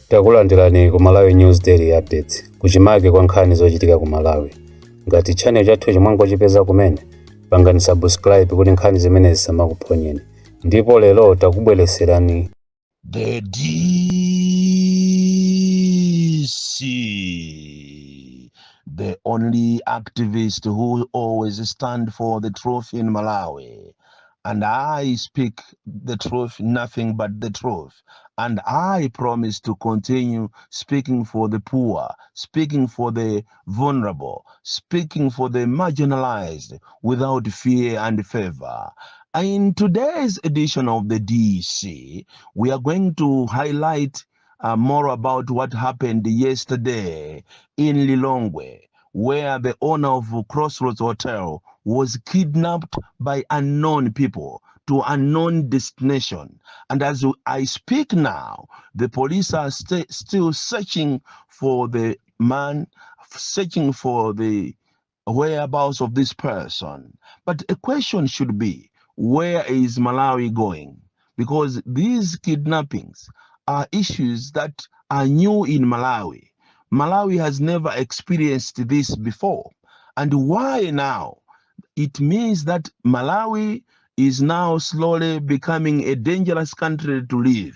Takulandirani ku Malawi News Daily Updates, kuchimake kwa nkhani zochitika ku Malawi. Ngati channel chathu chimwangochipeza kumene, pangani subscribe kuti nkhani zimenezi zisamakuphonyeni. Ndipo lero takubweretserani The DC, the only activist who always stand for the truth in Malawi. And I speak the truth, nothing but the truth. And I promise to continue speaking for the poor, speaking for the vulnerable, speaking for the marginalized without fear and favor. In today's edition of the DC, we are going to highlight more about what happened yesterday in Lilongwe, where the owner of Crossroads Hotel was kidnapped by unknown people to unknown destination. And as I speak now, the police are still searching for the man, searching for the whereabouts of this person. But a question should be, where is Malawi going? Because these kidnappings are issues that are new in Malawi. Malawi has never experienced this before. And why now? It means that Malawi is now slowly becoming a dangerous country to live.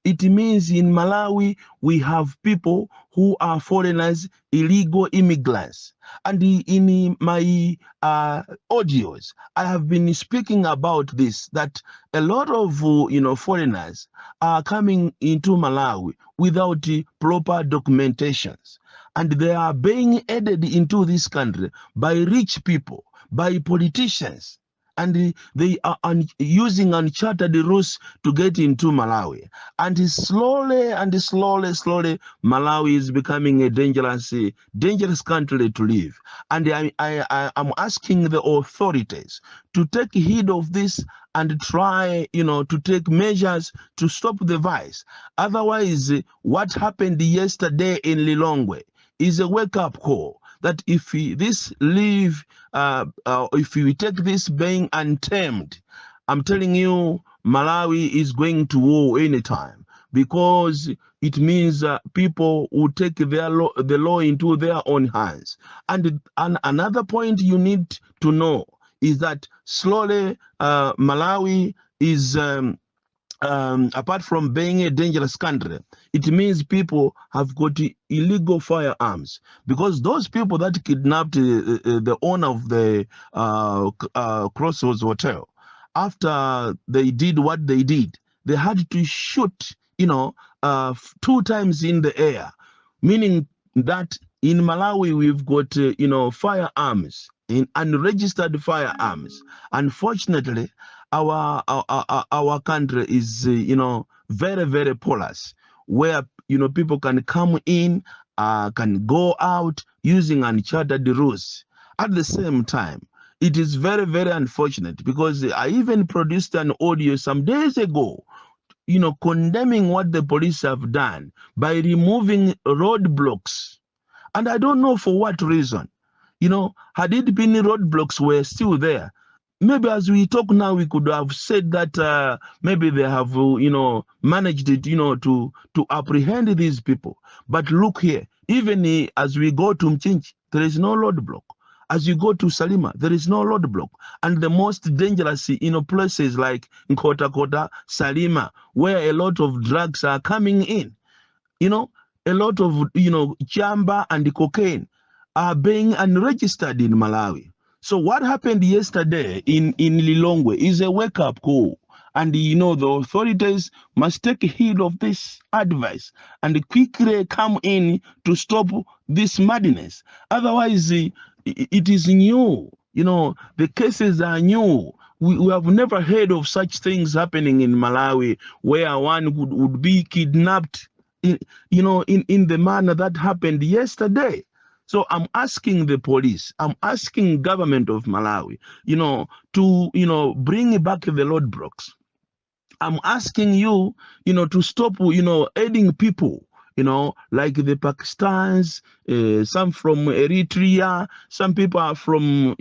It means in Malawi we have people who are foreigners, illegal immigrants. And in my audios, I have been speaking about this, that a lot of foreigners are coming into Malawi without proper documentations, and they are being added into this country by rich people, by politicians, and they are using uncharted routes to get into Malawi. And slowly and slowly, slowly, Malawi is becoming a dangerous, dangerous country to live. And I am asking the authorities to take heed of this and try to take measures to stop the vice. Otherwise, what happened yesterday in Lilongwe is a wake-up call that if we, this leave, if we take this being untamed, I'm telling you, Malawi is going to war anytime, because it means people will take the law into their own hands. And another point you need to know is that slowly Malawi is, apart from being a dangerous country, it means people have got illegal firearms, because those people that kidnapped the owner of the Crossroads Hotel, after they did what they did, they had to shoot 2 times in the air, meaning that in Malawi we've got firearms, in unregistered firearms. Unfortunately, our country is very, very porous, where people can come in, can go out using uncharted routes. At the same time, it is very, very unfortunate, because I even produced an audio some days ago, condemning what the police have done by removing roadblocks. And I don't know for what reason. Had it been roadblocks were still there, maybe as we talk now, we could have said that maybe they have managed it to apprehend these people. But look here, even as we go to Mchinji, there is no roadblock. As you go to Salima, there is no roadblock. And the most dangerous places like Nkhotakota, Salima, where a lot of drugs are coming in, a lot of chamba and cocaine are being unregistered in Malawi. So what happened yesterday in Lilongwe is a wake-up call. And the authorities must take heed of this advice and quickly come in to stop this madness. Otherwise, it is new. The cases are new. We have never heard of such things happening in Malawi, where one would be kidnapped, in the manner that happened yesterday. So I'm asking the police, I'm asking government of Malawi, to bring back the roadblocks. I'm asking you to stop aiding people, like the Pakistans, some from Eritrea, some people are from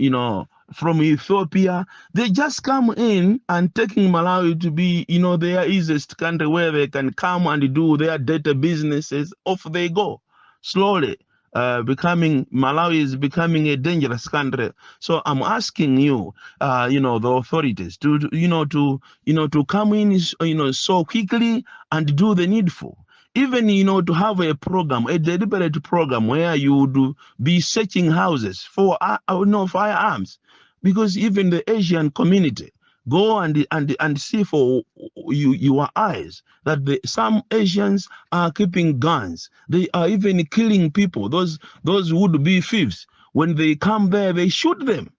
from Ethiopia. They just come in and taking Malawi to be their easiest country where they can come and do their dirty businesses. Off they go. Slowly becoming, Malawi is becoming a dangerous country. So I'm asking you, the authorities to you know to you know to come in so quickly and do the needful. Even to have a program, a deliberate program where you would be searching houses for no firearms, because even the Asian community, go and see for your eyes that some Asians are keeping guns. They are even killing people. Those would be thieves. When they come there, they shoot them.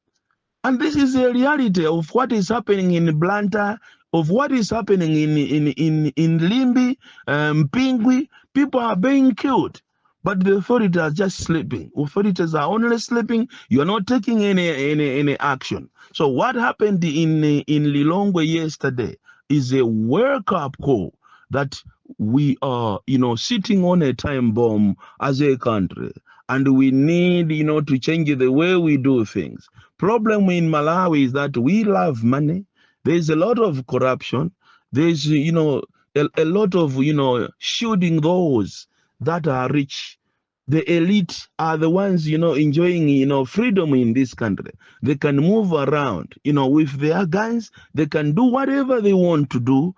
And this is a reality of what is happening in Blantyre, of what is happening in Limbe, Mpingwe. People are being killed. But the authorities are just sleeping. Authorities are only sleeping. You are not taking any action. So what happened in Lilongwe yesterday is a wake-up call that we are sitting on a time bomb as a country. And we need to change the way we do things. Problem in Malawi is that we love money. There's a lot of corruption. There's a lot of shielding those that are rich. The elite are the ones enjoying freedom in this country. They can move around with their guns. They can do whatever they want to do.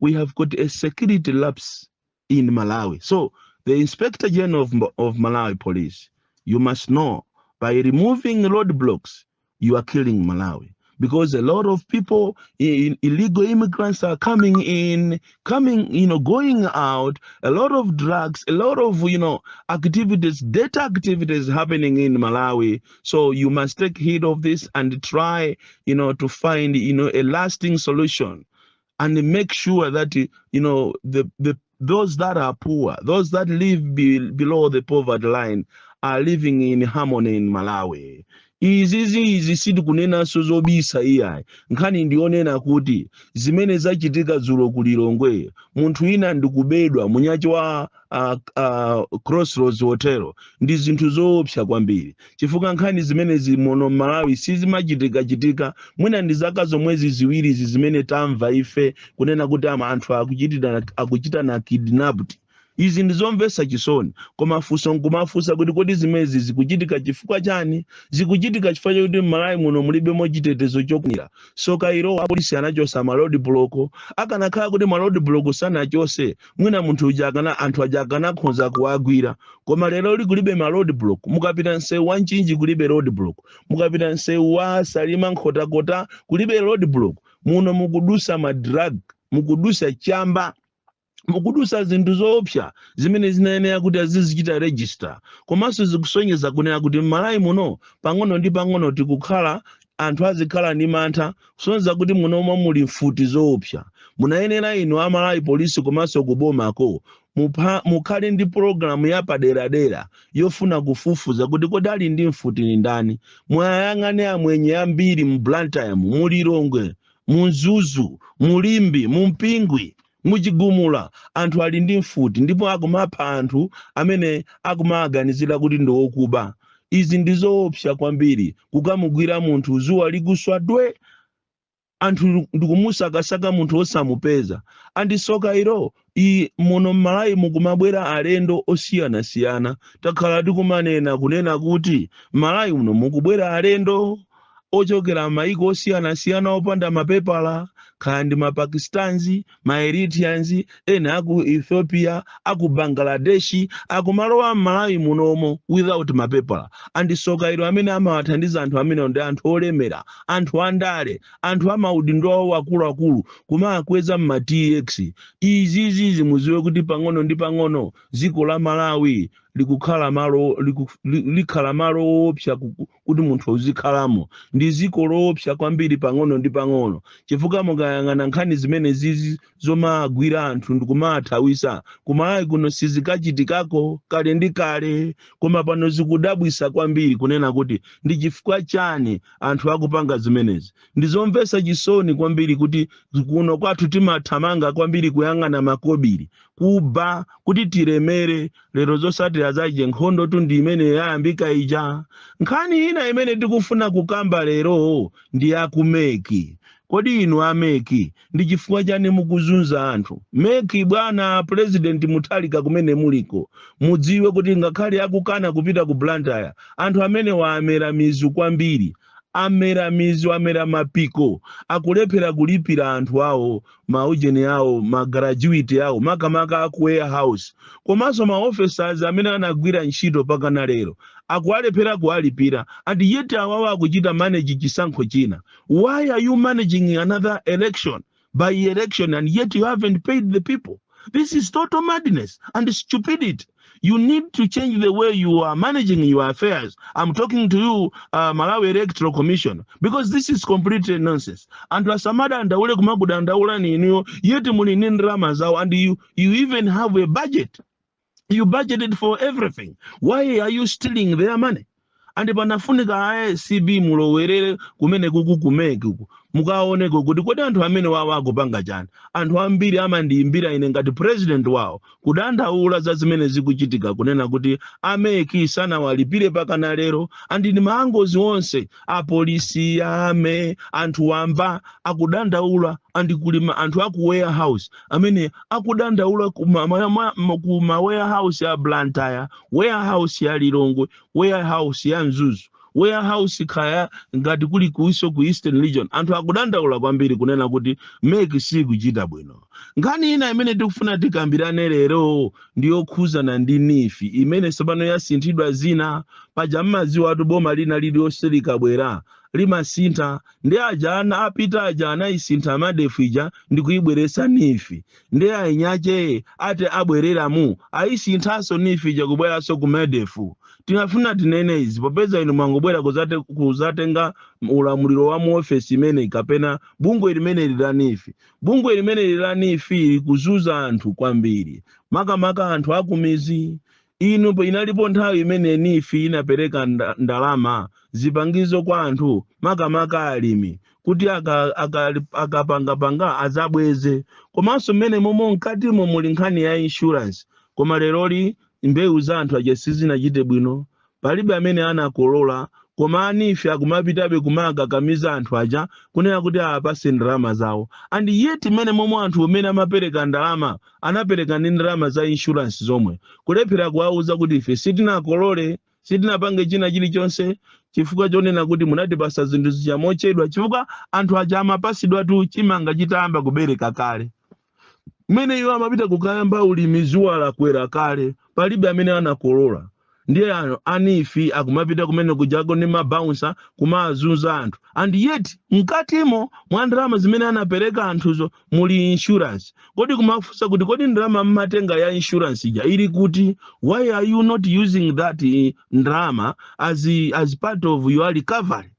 We have got a security lapse in Malawi. So the Inspector General of Malawi Police, you must know, by removing roadblocks, you are killing Malawi. Because a lot of people, illegal immigrants are coming in, coming, going out, a lot of drugs, a lot of activities, dirty activities happening in Malawi. So you must take heed of this and try to find a lasting solution and make sure that the those that are poor, those that live below the poverty line, are living in harmony in Malawi. Izizi izi sitikunenanso zobisa iyayi. Nkhani ndionena kuti zimene zachitika dzulo ku Lilongwe, munthu wina ndikubedwa munyachi wa Crossroads Hotel, ndi zinthu zoopsa kwambiri, chifukwa nkhani zimenezi muno Malawi sizimachitika-chitika. Mwina ndi zaka zomwezi ziwirizi zimene tamva ife kunena kuti ama anthu akuchitana kidnapped. Izi ndizomvetsa chisoni, koma funso nkumafunsa kuti kodi zimezi zikuchitika chifukwa chani? Zikuchitika chifukwa chakuti m'Malawi muno mulibemo chitetezo chokwanira. So kairo apolisi anachosa ma road block. Akanakhala kuti ma road block sanachose, mwina munthu uja akana, anthu aja akanakhoza kuwagwira. Koma lero li kulibe ma road block. Mukapita msewu wa Mchinji kulibe road block, mukapita msewu wa Salima, Nkhotakota kulibe road block. Muno mukudusa ma drug, mukudusa chamba, mukudusa zinthu zoopsa zimene zinayenera kuti azizichita register. Komanso zikusonyeza kunena kuti m'Malawi muno pang'ono ndi pang'ono tikukhala, anthu azikhala ndi mantha, kusonyeza kuti munomwe muli mfuti zoopsa. Munayenera inu aMalawi Polisi komanso kubomako mukhale ndi pologalamu yapaderadera yofuna kufufuza kuti kodi ali ndi mfuti ni ndani. Mwayang'ane amwenye ambiri mu Blantyre, mu Lilongwe, mu Mzuzu, mu Limbe, mu Mpingwe, muchigumula, anthu ali ndi mfuti ndipo akumapha anthu amene akumaganizira kuti ndi okuba. Izi ndi zoopsa kwambiri, kukamugwira munthu zuwa likuswa dwe, anthu ndikumusakasaka munthu osamupeza. Andisoka ilo i muno m'Malawi mukumabwera alendo osiyanasiyana. Takhala tikumanena kunena kuti m'Malawi muno mukubwera alendo ochokera m'mayiko osiyanasiyana opanda mapepala, kaya ndi maPakistans, maEritreans, ena aku Ethiopia, aku Bangladeshi, akumalowa m'Malawi munomo without mapepala. Andisoka ilo amene amawathandiza anthu amene ndi anthu olemera, anthu andale, anthu amaudindo awo akuluakulu, kumakweza mma TX. Izizizi muziwe kuti pang'ono ndi pang'ono dziko la Malawi likukhala malo likhala malo woopsa kuti munthu uzikhalamo. Ndi dziko loopsa kwambiri pang'ono ndi pang'ono, chifukwa mukayang'ana nkhani zimene zizi zomagwira anthu ndikumathawisa kuMalawi kuno sizikachitikako kale ndi kale, koma pano zikudabwisa kwambiri kunena kuti ndi chifukwa chani anthu akupanga zimenezi. Ndizomvetsa chisoni kwambiri kuti kuno kwathu timathamanga kwambiri kuyang'ana makobiri. Kuba kuti tilemere. Lero zosatira zaje nkhondo tu ndi imene yayambika ija. Nkhani ina imene tikufuna kukamba lero ndi yaku MEC. Kodi inu a MEC, ndi chifukwa chani mukuzunza anthu? MEC, bwana President Mutharika, kumene muliko, mudziwe kuti ngakhale akukana kupita ku Blantyre, anthu amene waamera mizu kwambiri, amera mizu, amera mapiko, akulephera kulipira anthu awo, maujeni awo, ma graduate awo, makamaka aku warehouse, komanso ma officers amene anagwira ntchito pakana lero akuwalephera kuwalipira. And yet awawo akuchita manage chisankho china. Why are you managing another election by election and yet you haven't paid the people? This is total madness and stupidity. You need to change the way you are managing your affairs. I'm talking to you, Malawi Electoral Commission, because this is completely nonsense. Anthu asamadandaule kumakudandaula inuyo, yet muli ndi ndalama zawo and you even have a budget. You budgeted for everything. Why are you stealing their money? And panafunika ACB mulowerere kumene kuku ku MEC uku, mukaoneko kuti kodi anthu amene wawo akupanga chani. Anthu ambiri amandiyimbira ine ngati president wawo kudandaula za zimene zikuchitika, kunena kuti a MEC sanawalipire pakana lero. And ndi maangozi onse, apolisi, ame anthu wamba akudandaula, and kuli anthu aku warehouse amene akudandaula kuma warehouse ya Blantyre, warehouse ya Lilongwe, warehouse ya Mzuzu, warehouse kaya ngati kuli kuiso ku Eastern Region. Anthu akudandaula kwambiri kunena kuti MEC sikuchita bwino. Nkhani ina imene tikufuna tikambirane lero ndiyokhuzana ndi NEEF imene tsopano yasinthidwa zina. Paja mmadziwa atu, boma lina lililonse likabwera limasintha. Ndi aja ana apita aja anayisintha MEDEF ija ndi kuyibweresa NEEF. Ndi ainyache ati abwereramu ayisinthanso NEEF ija kubweranso ku MEDEF. Tinafuna tinene izi popeza inu mwangobwera kuzatenga ulamuliro wa muofesi imene kapena bungwe limene la NEEF. Bungwe limene la NEEF likuzuza anthu kwambiri, makamaka anthu akumizi. Inu, inalipo nthawi imene NEEF inapereka ndalama, zipangizo kwa anthu, makamaka alimi, kuti akapangapanga azabweze. Komanso mmene momwe mkatimo muli nkhani ya insurance. Koma leroli mbewu za anthu aja sizinachite bwino, palibe amene anakolola, koma a NEEF akumapitabe kumakakamiza anthu aja kunena kuti apase ndalama zawo. And yet mmene momwe anthu amene amapereka ndalama anapereka ndi ndalama za insurance zomwe, kulephera kuwauza kuti ife sitinakolole, sitinapange china chilichonse chifukwa chonena kuti munatipasa zinthu zija mochedwa, chifukwa anthu aja amapasidwatu chimanga chitayamba kubereka kale. Mmene iwo amapita kukayamba ulimi, zuwa lakwera kale, palibe amene anakolola. Ndiye ano a NEEF akumapita kumene kujako ndi ma bouncer kumazunza anthu. And yet mkatimo mwa ndalama zimene anapereka anthuzo muli insurance. Kodi kumafunsa kuti kodi ndalama mmatenga ya insurance ija ili kuti? Why are you not using that ndalama as part of your recovery?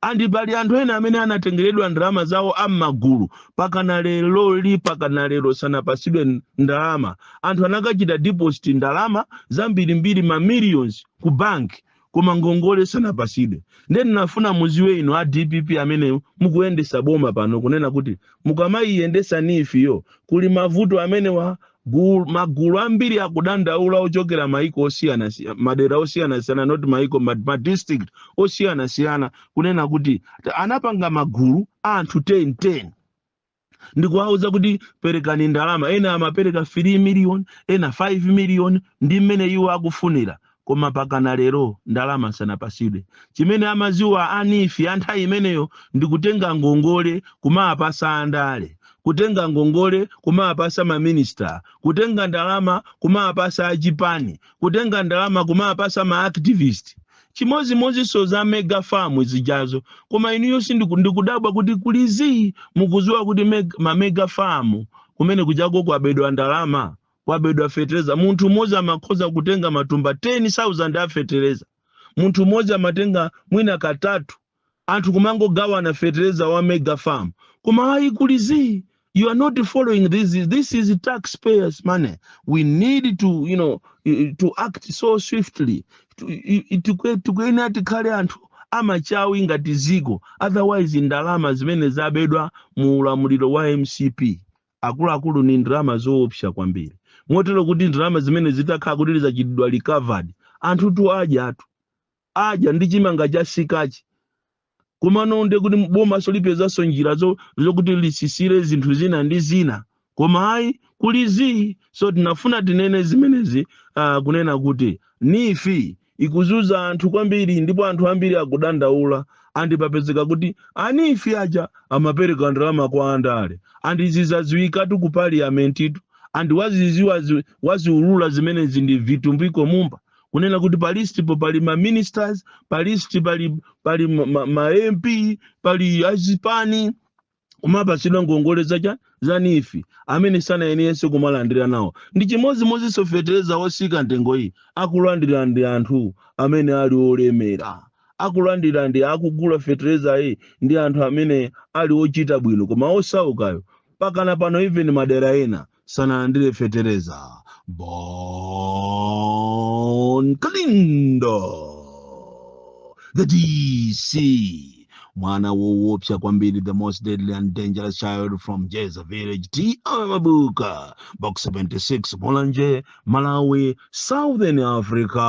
And pali anthu ena amene anatengeredwa ndalama zawo am'magulu, pakana lero pakana lero sanapasidwe ndalama. Anthu anakachita deposit ndalama zambirimbiri, ma millions ku banki, koma ngongole sanapasidwe. Ndiye ndinafuna muziwe inu a DPP amene mukuyendesa boma pano, kunena kuti mukamayiyendesa NEEF yo, kuli mavuto amene wa magulu ambiri akudandaula ochokera maiko osiyana, madera osiyanasiyana, not maiko, ma district osiyanasiyana, kunena kuti anapanga magulu a anthu 10 10 ndikuwauza kuti perekani ndalama. Ena amapereka 3 million, ena 5 million, ndi mmene iwo akufunira, koma pakana lero ndalama sanapasidwe. Chimene amaziwa a NEEF a nthawi imeneyo ndi kutenga ngongole kumapasa andale, kutenga ngongole kumapasa maminista, kutenga ndalama kumapasa achipani, kutenga ndalama kumapasa ma activist. Chimozimozinso za mega farm zijazo. Koma inuyo ndikudabwa kuti kulizi mukuziwa kuti ma mega farm kumene kujako kwabedwa ndalama, kwabedwa fetereza. Munthu mmodzi amakhoza kutenga matumba 10,000 a fetereza, munthu mmodzi amatenga mwina katatu, anthu kumangogawana fetereza wa mega farm. Koma ayi, kulizi, you are not following this. This is taxpayers' money. We need to you know to act so swiftly. Tikuyenera tikhale anthu amachawi ngati ziko, otherwise ndalama zimene zabedwa mu ulamuliro wa MCP Akuluakulu, ni ndalama zoopsa kwambiri, motero kuti ndalama zimene zitakhala kuti zachitidwa recovered, anthutu adyatu, adya ndi chimanga chasikachi. Komano nde kuti bomaso lipezanso njira zokuti lisisire zinthu zina ndi zina, koma ayi, kuli zii. So tinafuna tinene zimenezi, kunena kuti NEEF ikuzunza anthu kwambiri, ndipo anthu ambiri akudandaula. Andipapezeka kuti a NEEF aja amapereka ndalama kwa andale, and izi zadziwikatu ku parliamentitu, and waziziwa, waziulula zimenezi ndi Vitumbiko Mumba, kunena kuti pa listipo pali ma ministers, pa list pali ma MP, pali azipani kumapasidwa ngongole zacha za NEEF amene sanayeneyense kumalandira nawo. Ndi chimodzimodzinso fetereza wosika mtengo iyi, akulandira ndi anthu amene ali olemera, akulandira ndi akugula fetereza iyi ndi anthu amene ali ochita bwino, koma osaukayo pakana pano even madera ena sanalandire fetereza. Bon Kalindo, the DC, mwana woopsa kwambiri, the most deadly and dangerous child from Jeza village, T/A Mabuka, Box 76, Mulanje, Malawi, Southern Africa.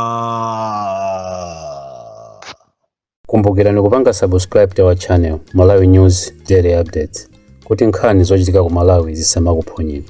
Kumbukirani kupanga subscribe to our channel, Malawi News Daily Updates, kuti nkhani zochitika ku Malawi zisamakuphonyeni.